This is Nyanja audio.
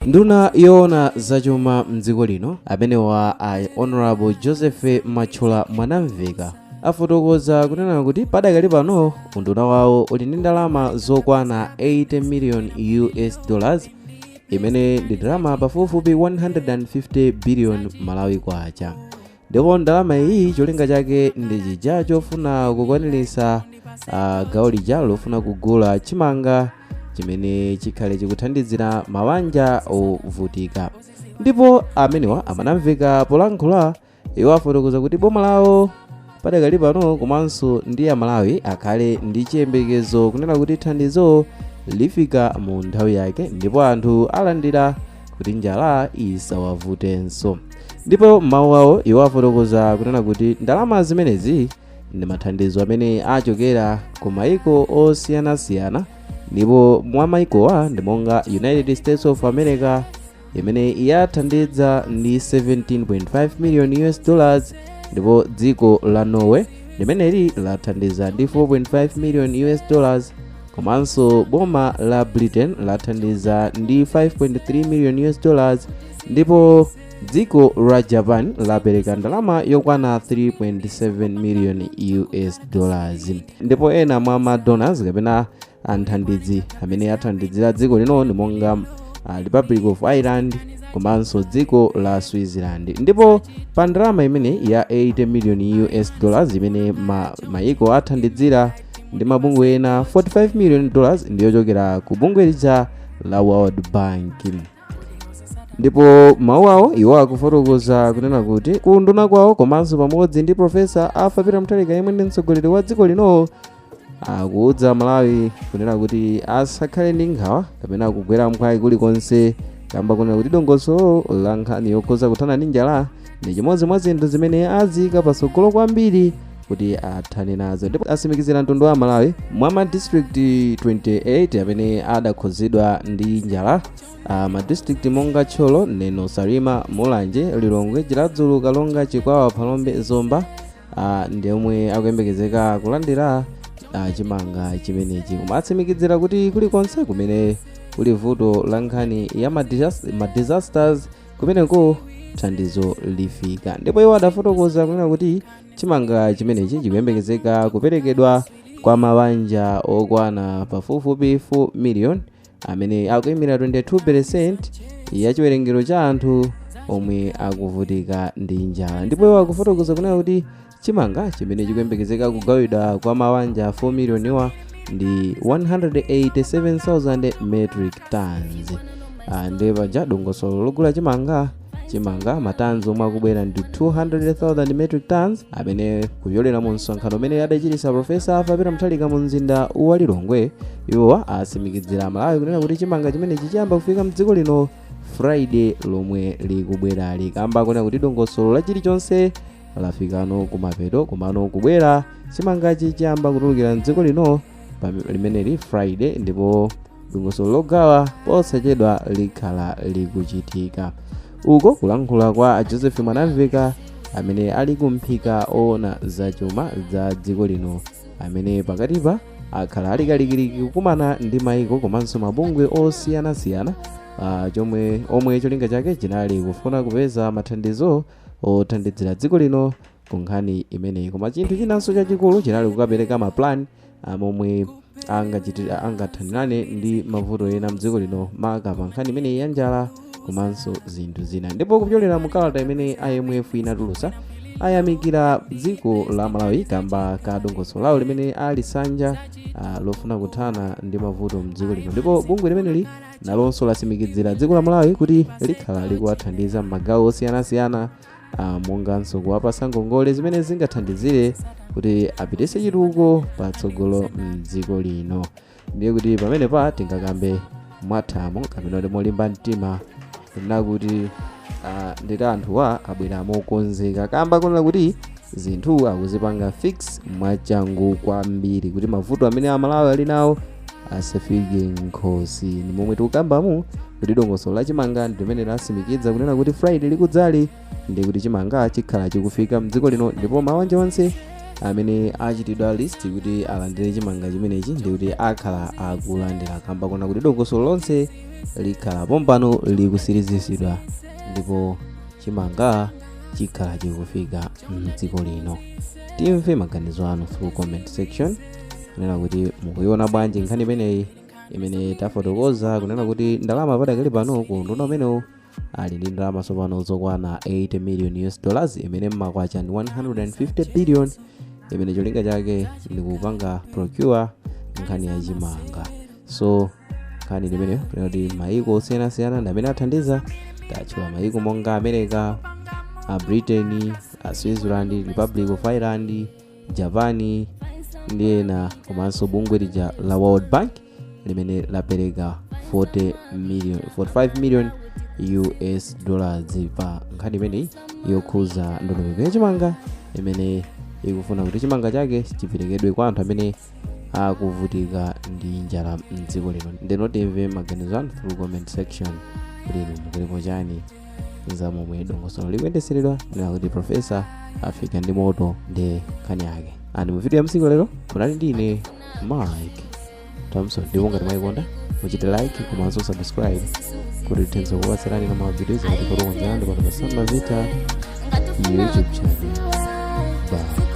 Nduna yoona zachuma mdziko lino, amenewa a Honorable Joseph Matchula Mwanamveka, afotokoza kunena kuti padakali pano unduna wawo uli ndi ndalama zokwana 80 million US dollars, imene ndi ndalama pafupifupi 150 billion Malawi kwacha. Ndipo ndalama iyi cholinga chake ndi chija chofuna kukwaniritsa gawo lija lofuna kugula chimanga chimene chikhale chikuthandizira mabanja ovutika. Ndipo amenewa amanamveka polankhula, iwo afotokoza kuti boma lawo padakali pano komanso ndi Amalawi akhale ndi chiyembekezo kunena kuti thandizo lifika mu nthawi yake ndipo anthu alandira kuti njala isawavutenso. Ndipo mawu awo iwo afotokoza kunena kuti ndalama zimenezi ndi mathandizo amene achokera ku maiko osiyanasiyana, ndipo mwa maikowa ndi monga United States of America imene yathandiza ndi 17.5 million US dollars, ndipo dziko la Norway limeneli lathandiza ndi 4.5 million US dollars, komanso boma la Britain lathandiza ndi 5.3 million US dollars, ndipo dziko la Japan lapereka ndalama yokwana 3.7 million US dollars. Ndipo ena mwa ma donors kapena anthandizi amene athandizira dziko lino ndi monga Republic of Ireland komanso dziko la Switzerland. Ndipo pa ndalama imene ya 80 million US dollars imene mayiko athandizira ndi mabungwe ena, 45 million dollars ndiyochokera ku bungwe lija la World Bank. Ndipo mawu awo iwo akufotokoza kunena kuti ku nduna kwawo komanso pamodzi ndi Professor Arthur Peter Mutharika yemwe ndi mtsogoleri wa dziko lino, akuwuza Malawi kunena kuti asakhale ndi nkhawa kapena kugwera mphwayi kulikonse, kamba kunena kuti dongosolo la nkhani yokhoza kuthana ndi njala ndi chimodzi mwa zinthu zimene aziyika patsogolo kwambiri kuti athane nazo. Ndipo atsimikizira mtundu wa Malawi mwa ma district 28 amene adakhuzidwa ndi njala, ma district monga Thyolo, Neno, Salima, Mulanje, Lilongwe, Chiradzulu, Karonga, Chikwawa, Phalombe, Zomba ndi omwe akuyembekezeka kulandira chimanga chimenechi. Koma atsimikizira kuti kulikonse kumene kuli vuto la nkhani ya ma disasters, kumeneko thandizo lifika. Ndipo iwo adafotokoza kunena kuti chimanga chimenechi chikuyembekezeka kuperekedwa kwa mabanja okwana pafupifupi 4 million amene akuyimira 22% ya chiwerengero cha anthu omwe akuvutika ndi njala. Ndipo iwo akufotokoza kunena kuti chimanga chimene chikuyembekezeka kugawidwa kwa mabanja 4 million wa ndi 187,000 metric tons. Ndi paja dongosolo logula chimanga ma tons omwe akubwera ndi 200,000 metric tons, amene kupyolera mu msonkhano umene adachitisa Professor Arthur Peter Mutharika mu mzinda wa Lilongwe, iwowa atsimikizira Malawi kunena kuti chimanga chimenechi chiyamba kufika mdziko lino Friday lomwe likubwerali, kamba kunena kuti dongosolo la chilichonse lafikano kumapeto, komano kubwera chimangachi chiyamba kutulukira mdziko lino pa limeneli Friday, ndipo dongosolo logawa posachedwa likhala likuchitika. Uko kulankhula kwa Joseph Mwanamveka amene ali kumphika oona zachuma za dziko lino, amene pakatipa akhala ali kalikiliki kukumana ndi maiko komanso mabungwe osiyanasiyana, chomwe omwe cholinga chake chinali kufuna kupeza mathandizo othandizira dziko lino ku nkhani imeneyi. Koma chinthu chinanso chachikulu chinali kukapereka maplan momwe angathanirane ndi mavuto ena mdziko lino, maka pa nkhani imeneyi ya njala komanso zinthu zina. Ndipo kupyolera mu kalata imene IMF inatulutsa, ayamikira dziko la Malawi kamba ka dongosolo lawo limene alisanja lofuna kuthana ndi mavuto mdziko lino. Ndipo bungwe limeneli nalonso latsimikizira dziko la Malawi kuti likhala likuwathandiza m'magawo osiyanasiyana, monganso kuwapasa ngongole zimene zingathandizire kuti apititse chitukuko patsogolo mdziko lino. Ndiye kuti pamenepa tingakambe mwathamo kapena kuti molimba mtima kunena kuti nditi anthuwa abwera mokonzeka, kamba kunena kuti zinthu akuzipanga fix mwachangu kwambiri kuti mavuto amene Amalawi ali nawo asafike nkhosi. Ni momwe tikukambamu kuti dongosolo la chimanga ndi limene lasimikiza kunena kuti Friday likudzali ndi kuti chimanga chikhala chikufika mdziko lino, ndipo mabanja onse amene achitidwa list kuti alandire chimanga chimenechi ndi kuti akhala akulandira, kamba kuona kuti dongosolo lonse Likhala pompano likusirizitsidwa ndipo chimanga chikhala chikufika mdziko lino. Timve maganizo anu through comment section, kunena kuti mukuiona bwanji nkhani imeneyi imene tafotokoza, kunena kuti ndalama padakali pano ku unduna umenewu ali ndi ndalama tsopano zokwana 80 million US dollars, imene mmakwacha ndi 150 billion, imene cholinga chake ndi kupanga procure nkhani ya chimanga. So nkhani imeneyo, kunena kuti maiko osiyanasiyana ndi amene athandiza. Tatchula maiko monga America, a Britain, a Switzerland, Republic of Ireland, Japan ndi ena, komanso bungwe lija la World Bank limene lapereka 40 million, 45 million US dollars pa nkhani imeneyi yokhuza ndondomeko ya chimanga imene ikufuna kuti chimanga chake chiperekedwe kwa anthu amene akuvutika ndi njala mdziko lino. Ndeno timve maganizo anu through comment section, kuti inu mukulipo chani za momwe dongosolo likuyendeseredwa, nena kuti professor afika ndi moto ndi nkhani yake. And mu video ya msiku lero munali ndine Mike Thompson, ndipo ngati mwayikonda muchite like komanso subscribe kuti tithenso kupatsirani na ma videos ngati kutokonzerani pano pa Sam Mavita YouTube channel. Bye.